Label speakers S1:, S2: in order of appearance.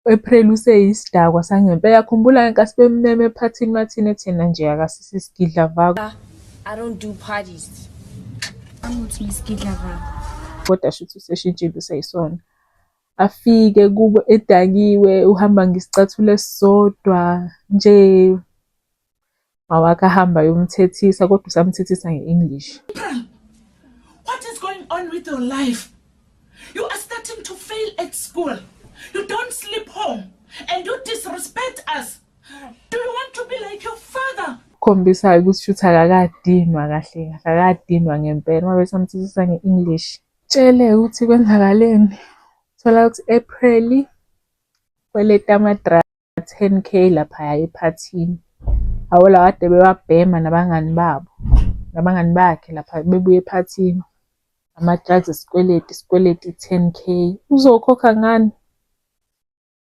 S1: U-April useyisidakwa sangempela. Khumbula ngenkathi bemmema ephathini wathini ethina nje akasisi isigidlavako.
S2: I don't do parties.
S3: Anguthi ngisigidlavako.
S1: Kodwa shuthi useshintshile useyisona. Afike kubo edakiwe, uhamba ngesicathulo esisodwa nje. Mawakhe ahamba ayomthethisa kodwa usamthethisa nge-English.
S4: What is going on with your life? You are starting to fail at school. You don't sleep home and you disrespect us. Do you want to be like your father?
S1: Khombisa ukuthi shuthi akakadinwa kahle kahle, akakadinwa ngempela uma besamthethisa nge-English. Tshele ukuthi kwenzakaleni. Thola ukuthi April kweleta ama-drugs 10K laphaya ephathini. Yabo lawa kade bewabhema nabangani babo, nabangani bakhe lapha bebuya ephathini. Ama-drugs isikweletu, isikweletu 10K. Uzokhokha ngani?